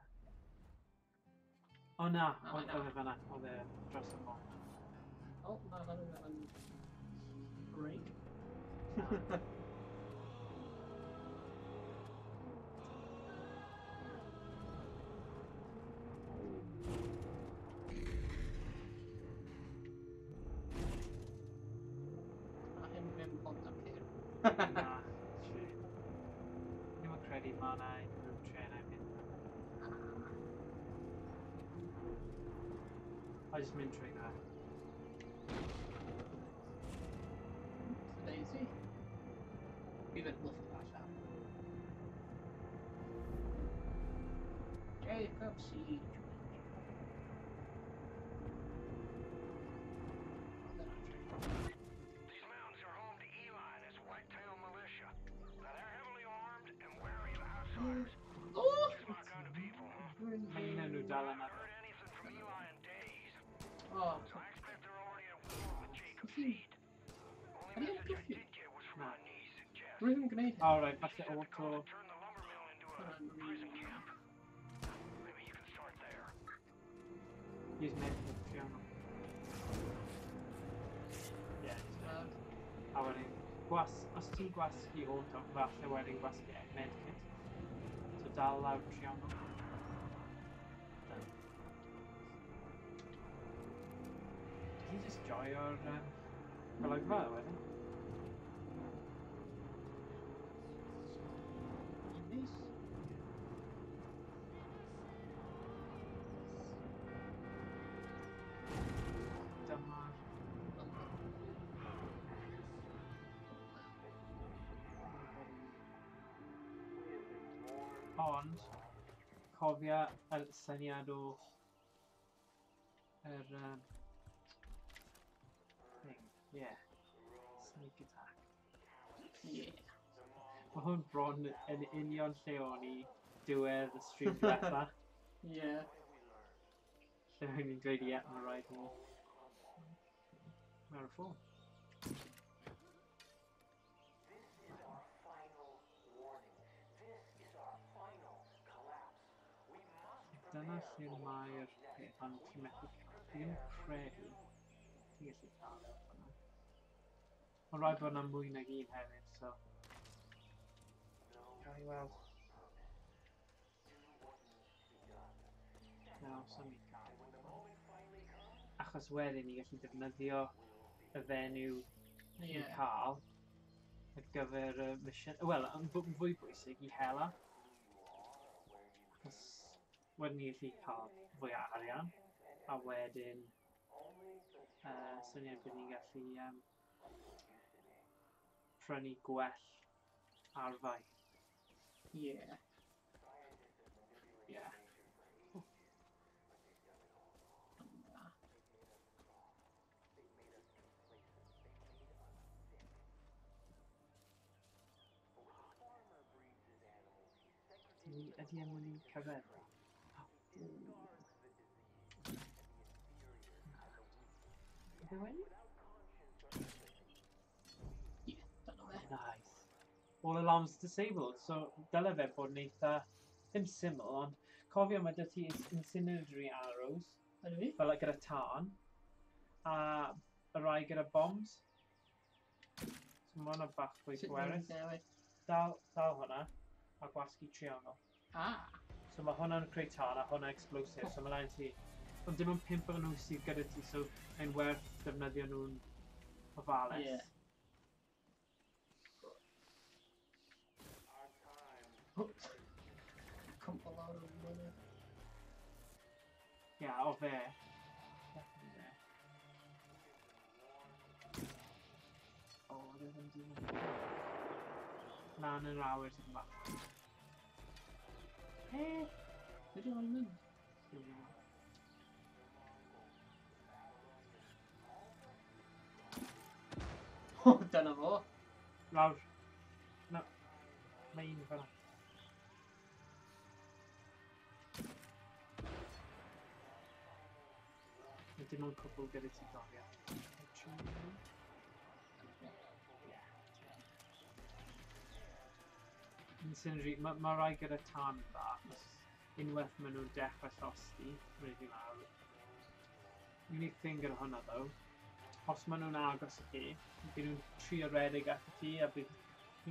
O na, oedd e fan'na, oedd e dros y bont. O, na, hwnna'n great. Na, hyn ddim bont am ceir. Na, true. Ddim yn credu ma' 'na unrhyw trenau mynd. I just mynd trwy dda. Daisy. Fi fynd bluff allan. Jacob Siege. These mountains are home to Eli and his whitetail militia. Now they're heavily armed and wary of outsiders. Oh! Just my kind of people, huh? Mae un o'n nhw dal yna. Heard anything from Eli in days. Oh. So I expect they're already at war with Jacob Seed. Only Ydy e'n message I gyffi? did get was from Na. my niece, Jess. Rwy'n ddim yn gwneud hyn. O, right, falle auto. Turn the lumber mill into a prison camp. Maybe you can start there. Use medkit, triangle. Yeah, just A wedyn, os ti'n gwasgu auto, falle wedyn gwasgu medkit. So dal lawr triangle. Done. Did he just joio'r golygfa wedyn? Nice. Dyma'r... Ond, Cofia y syniad o yr thing, yeah. Sneak attack. Yeah. Mae hwn bron yn union lle o'n i diwedd y stream diwetha. Yeah. Lle o'n i'n dweud, ie, mae'n rhaid ni. Mae'r ffôn. Dyna lle mae'r peth, ond ti'n methu... Fi ddim yn credu ti'n gallu cael e fan'na. Mae'n rhaid bod yna mwy nag un hefyd, so... Gael i weld. Na, os o'n i'n cael. Achos wedyn ni gallu defnyddio y fenyw ni'n cael ar gyfer y mission... Wel, yn fwy bwysig i hela. Achos wedyn ni gallu cael fwy o arian, a wedyn syniad bydd ni'n gallu prynu gwell arfau. Yeah. Yeah. Ydy e'n mynd i cyrraedd? Ydy wedi? Yeah, dyna fe. Nice. All alarms disabled, so dyle fe bod yn eitha, ddim syml, ond cofio mae dy ti incendiary arrows, Ydw i? fel gyda tân, a y rai gyda bombs. So mae hwnna bach fwy Sut pwerus. ni'n newid? Dal hwnna, a gwasgu triongl. So mae hwnna'n creu tân a hwnna explosive, so mae lan ti. Ond dim ond 5 o'n nhw sydd gyda ti, so mae'n werth defnyddio nhw'n ofalus. Yeah. Oops. Cwmpo lawr o'r mynydd. Ie, o fe. Definitely fe. O, ddim yn dyn. Lan yn yr awyr sydd yn bach. He! Be di o'n mynd? O, dyna fo. Lawr. Na. Mae un fan'na. Mae dim ond cwpl gyda ti gofio. Incendiary, ma rai gyda tân dda, achos unwaith maen nhw'n dechrau llosgi, maen nhw'n lawr. Unig thing gyda hwnna ddo, os maen nhw'n agos i chi, bydd nhw'n trio redeg at ti a bydd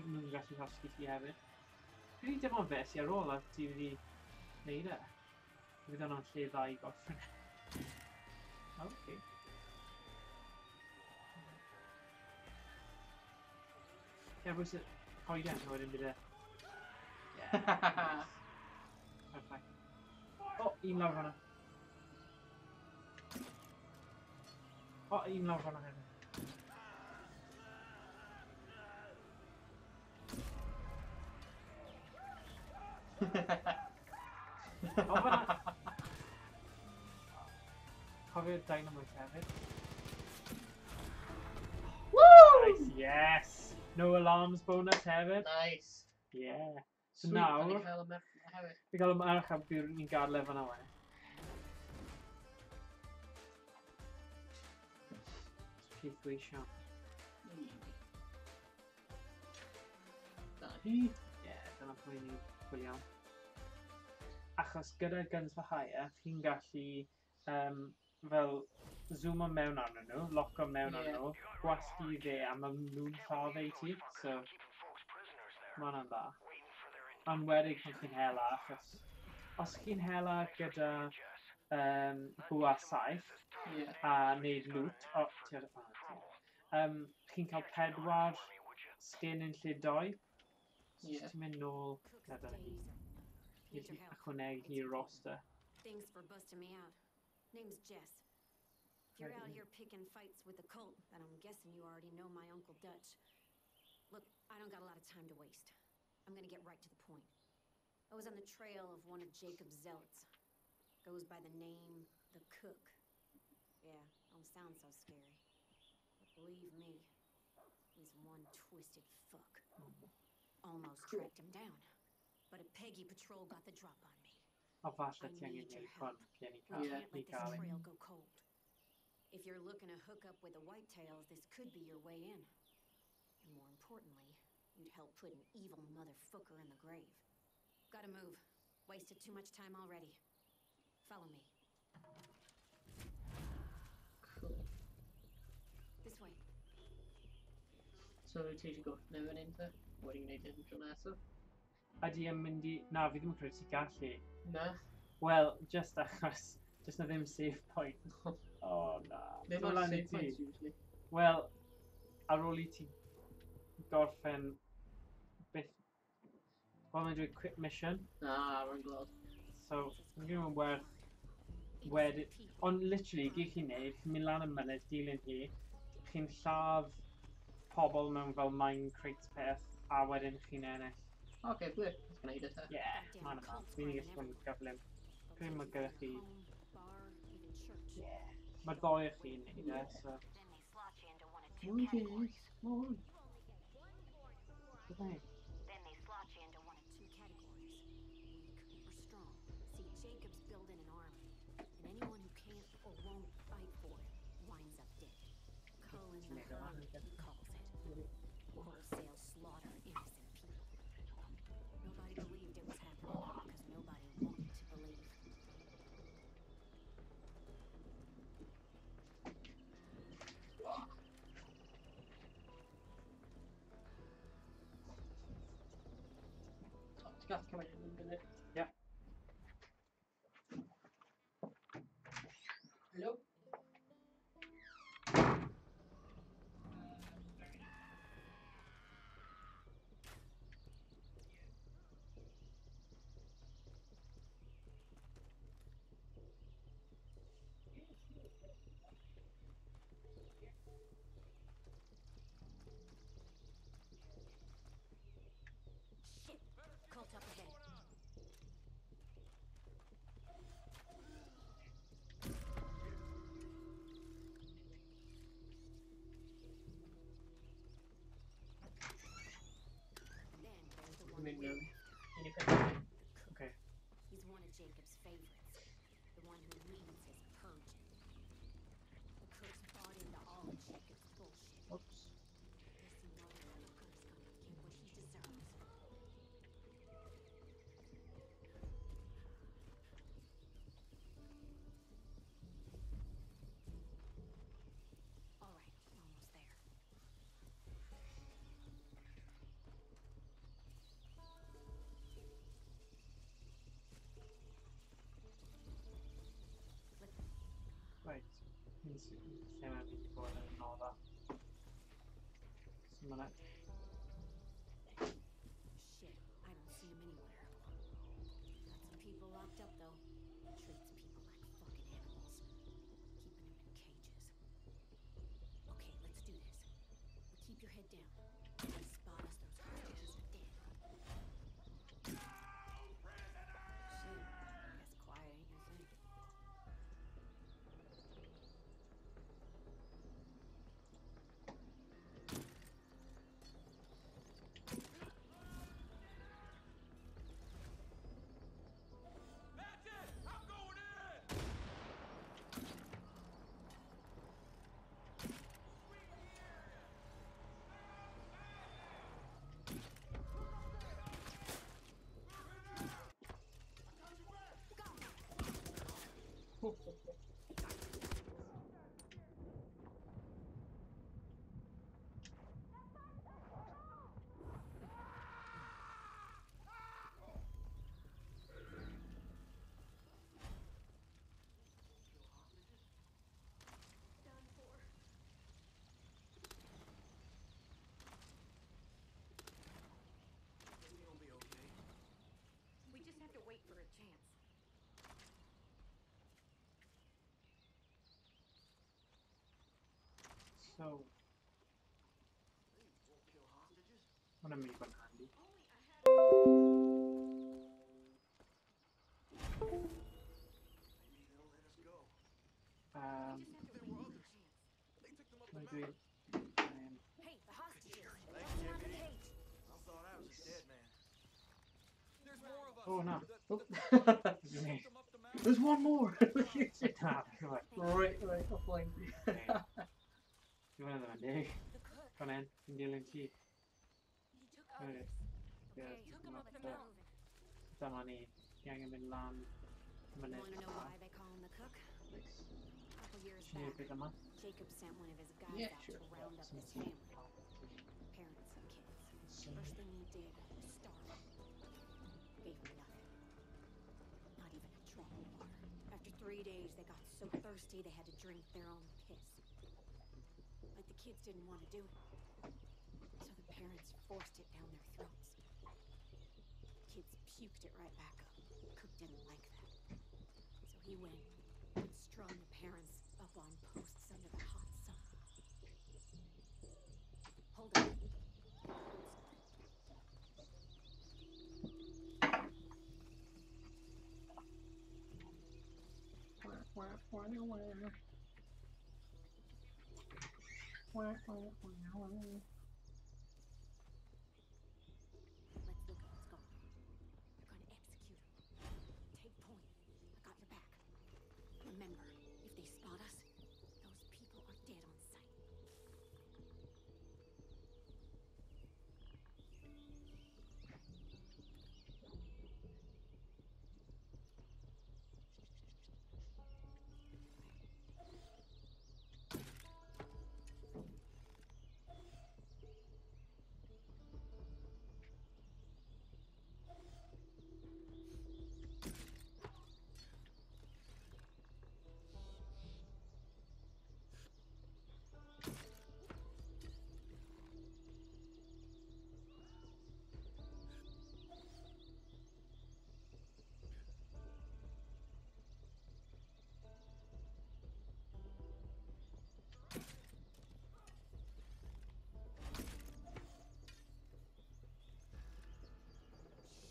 nhw'n gallu llosgi ti hefyd. Credu dim ond fe sy ar ôl a ti wedi wneud e. Bydd hwnna'n lle dda i gorffen. Ok. Ie, bwys y coeden, a wedyn bydd e. Yeah, nice. Perfect. O, un lawr fan'na. O, un lawr fan'na hefyd. O, fan'na! Cofio'r dynamite hefyd. Woo! Nice, yes! No alarms bonus hefyd. Nice. Yeah. So Sweet, nawr... da ni'n cael y merch yma hefyd. Fi'n cael y merch a bydd ni'n gadael e fan'na wedyn. Caethweisio. Dyna hi. Ie, dyna pwy ni'n chwilio am. Achos gyda Guns for Hire, chi'n gallu fel zoomo mewn arnyn nhw, loco mewn arnyn nhw, gwasgu dde a maen nhw'n lladd i ti, so ma' hwnna'n dda. Ond wedyn pan chi'n hela, achos os chi'n hela gyda bwa 7 a wneud loot, o, ti ar y fan, ti. Chi'n cael 4 skin yn lle 2. So ti'n mynd nôl, na dyna hi. I ychwanegu hi'r roster. Thanks for busting me out. Name's Jess. If you're out here picking fights with the cult, then I'm guessing you already know my Uncle Dutch. Look, I don't got a lot of time to waste. I'm going to get right to the point. I was on the trail of one of Jacob's zealots. Goes by the name The Cook. Yeah, don't sound so scary. But believe me, he's one twisted fuck. Almost tracked him down. But a Peggy patrol got the drop on me. O falle I ti angen need your gwneud help. hwn cyn i We cael, can't i let this gael e. trail go cold. If you're looking to hook up with the Whitetails, this could be your way in. And more importantly, you'd help put an evil motherfucker in the grave. Gotta move. Wasted too much time already. Follow me. Cool. This way. So ti eisiau gorffen efo hyn te? What do you need yn tro nesaf? Ydy yn mynd i... Na, fi ddim yn credu ti'n gallu. Na. Wel, just achos... Just na ddim save point. Oh, na. Ddim Dod ar lan i save ti. points usually. Wel, ar ôl i ti gorffen beth... Wel, mae'n dweud quit mission. Na, rwy'n gweld. So, mae'n gwneud yn werth wedyn... Ond literally, gyd chi'n neud, chi'n mynd lan y mynydd, dilyn hi, chi'n lladd pobl mewn fel mine crates peth, a wedyn chi'n ennill. Oce, gwych. Let's gwneud e te. Yeah, mae'n yma. Fi'n gallu bod yn gyflym. Pryd mae gyda chi... Bar, even church. Yeah. Mae'r ddoi o chi'n neud e, so... Then they slot you into one of two Mwy categories. mwy. Byddai. Then they slot you into one of Two categories. Weak or strong. See, Jacob's building an army, and anyone who can't or won't fight for it winds up dead. Culling the herd, he calls it. Wholesale slaughter of innocent people. Nobody believed it was happening because nobody wanted to believe. O, Ti'n gallu cymryd yn munud. Yeah. Hello? Shit! Cult up ahead. Then there's the one Mynd we're mewn. after. Un i peth. The cook. Okay. He's one of Jacob's favorites, the one who leads his purging. The cook's bought into all of Jacob's bullshit. Oops. This motherfucker's gonna get what he deserves. All right, we're almost there. Right. Fi'n lle mae fi wedi bod yn noda. So mae 'na Shit, I don't see him anywhere. Got some people locked up though. Treats people like fucking animals. Keeping them in cages. Okay, let's do this. But keep your head down. If they spot us, those hostages are dead. Shit, guess quiet ain't your thing. That's it! I'm going in! Done for. We gonna be okay. We just have to wait for a chance. So... Hwnna'n mynd i bod yn handi. Dwi... Hey, the hostages! Let them out of the cage! I thought I was a dead man. There's more of us. Oh no. Oh. There's one more! Right, right, off line. Dwi'n meddwl yn dig. Fan hyn, yn dilyn ti. Dyma ni, ni angen mynd lan mynydd. Nice. Ti'n beth yma? Jacob sent one of his guys Yeah, out sure. to round up his family. Parents and kids. First thing he did was starve them. Gave them nothing. Not even a drop of water. After 3 days, they got so thirsty they had to drink their own piss. But the kids didn't want to do it. So the parents forced it down their throats. Kids puked it right back up. Cook didn't like that. So he went and strung the parents up on posts under the hot sun. Hold on. Let's look at what's going on. They're gonna execute him. Take point. I got your back. Remember, if they spot us, those people are dead on sight.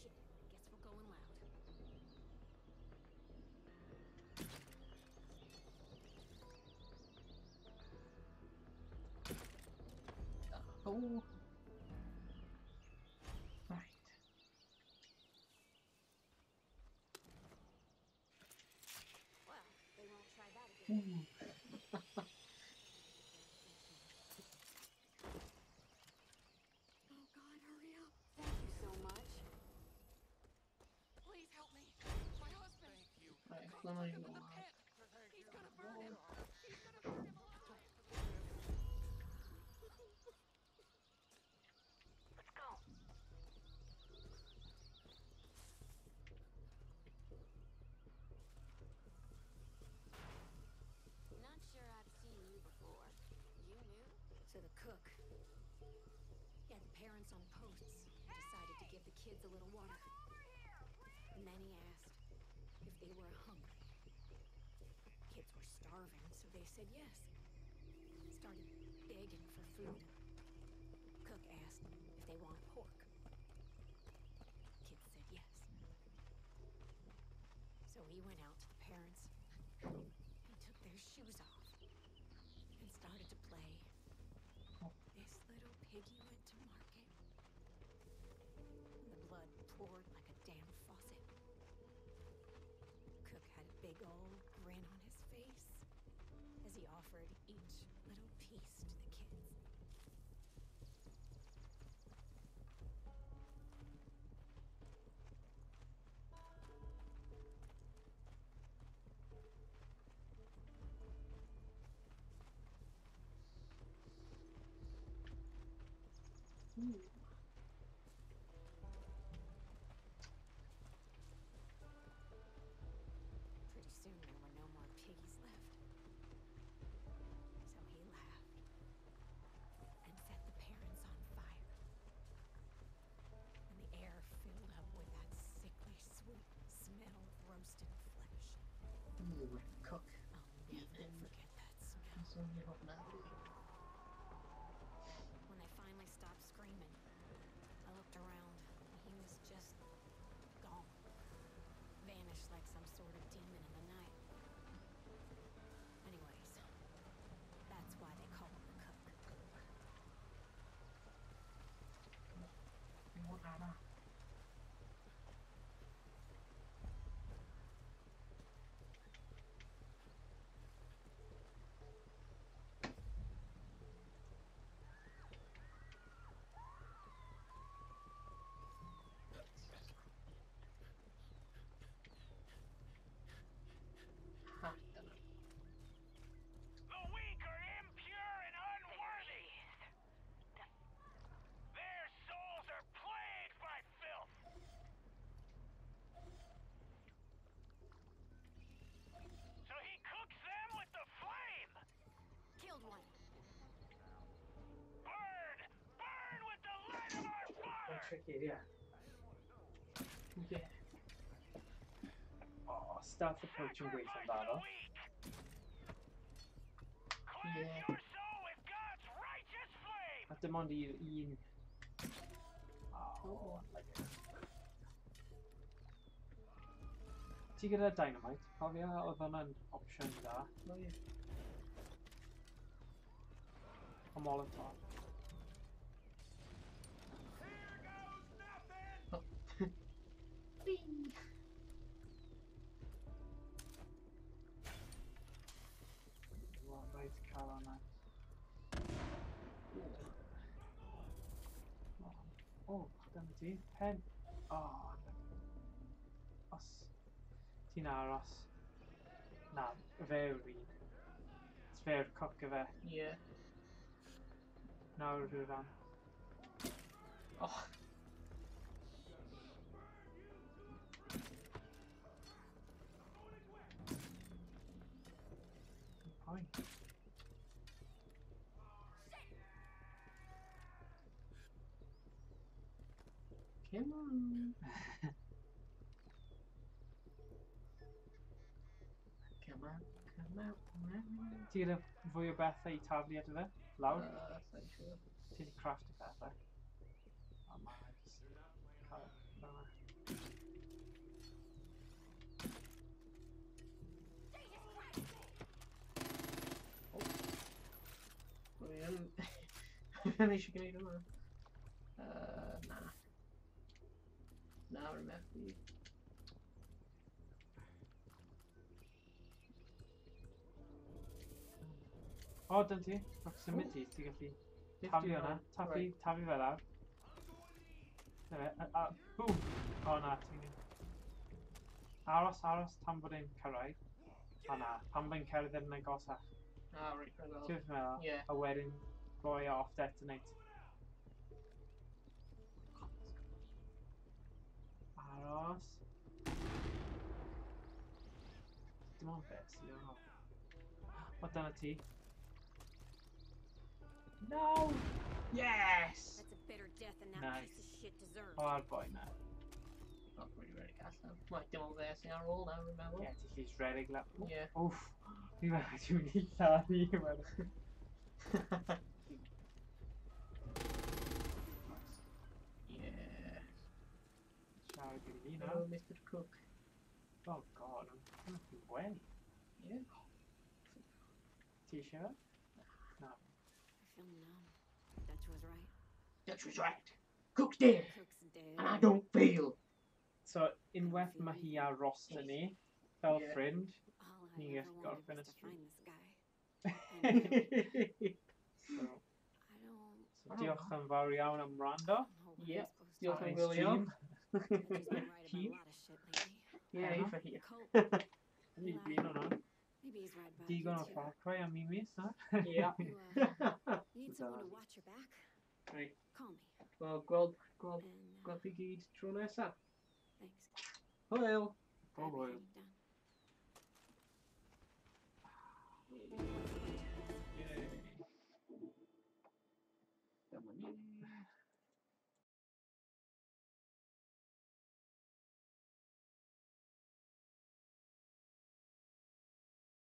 Shit, guess we're going loud. Oh. Right. Well, they won't try that again. Ooh. Oh God, hurry up. Thank you so much. Please help me. My husband. Thank you. Right, Cook let me took him go in the on. pit. He's gonna burn him. He's gonna burn him alive. Let's go. Not sure I've seen you before. You new? So the cook. He had the parents on posts and decided to give the kids a little water. And then he asked if they were hungry. Kids were starving, so they said yes. Started begging for food. Cook asked if they wanted pork. Kids said yes. So he went out to the parents and took their shoes off and started to play. This little piggy went to market. And the blood poured like a damn faucet. Cook had a big old grin on his face as he offered each little piece to the kids. Ooh. Pretty soon there were no more piggies left. So he laughed and set the parents on fire. And the air filled up with that sickly sweet smell of roasted flesh. Ooh, cook. I'll never forget that smell. So you hope not. When they finally stopped screaming, I looked around and he was just gone. Vanished like some sort of demon in the night. Anyways, that's why they call him the cook. Trick area. Yeah. Oh, stealth approach yn gweithio'n dda ddo. Yeah. A dim ond i'r un. Oh, like it. Ti gyda dynamite? Cofio oedd hwnna'n opsiwn dda. Oh, yeah. A molotov. Oh. Whee! Wel, rhaid cael hwnna. Oh, dyna ti. Pen. Oh, os ti'n aros. Na, fe yw'r un. Fe yw'r coc y fe. Yeah. Nawr rhyw ran. Oh. Good point. Come on. Come on, come out, come out. Ti gyda fwy o bethau i taflu ato fe? Lawr? Sa'n siŵr. Ti wedi craft y pethau. O, ma' jyst cael fel 'na. Fi yn eisiau gwneud hwnna. Na. Na, rwy'n methu. O, dyn ti. Proximity, ti'n gallu taflu hwnna. Taflu, taflu fe lawr. Na fe, a, boom! O na, ti'n... Aros, aros, tan bod e'n cyrraedd. O na, pan bod e'n cerdded yn agosach. Ah, reit, rhaid Ti'n beth meddwl? Ie. A wedyn, roi e off detonate. Aros. Dim ond beth sydd ar ôl. O, dyna ti. No! Yes! That's a better death than that Nice. piece of shit deserved. O, ar boi na. Not really ready allan. Right, dim ond fe sy'n ar ôl nawr, rwy'n meddwl. Ie, ti'n gallu just redeg lawr. Ie. Wff! Fi fel, ti'n mynd i lladd i wedyn. Yeah. Siarad gyda fi nawr. Hello, Mr. Cook. Oh god, I'm way. Yeah. Ti eisiau fe? Na. I feel numb. Dutch was right. Dutch was right. Cook's dead. Cook's dead. And I don't feel. So, unwaith mae hi ar roster ni, fel Ie. ffrind, All I Ni ever gallu wanted gorffen y was to stream. find this guy. And So, I don't so diolch yn fawr iawn am wrando. know what Yeah. I'm supposed to Diolch do. am Ar ein wylio. stream. Dutch has been right about Hi. a lot of shit lately. Yeah, Heno. eitha hir. Cope. Ni blin o'na. Maybe he's right about you Digon o too. Far Cry am un mis, na? Yeah. You, need someone to watch your back? Right. Call me. Wel, gweld, gweld, And gweld chi gyd tro nesa. thanks. Hwyl! For Hwyl. everything you've done. Yay. Dyma ni.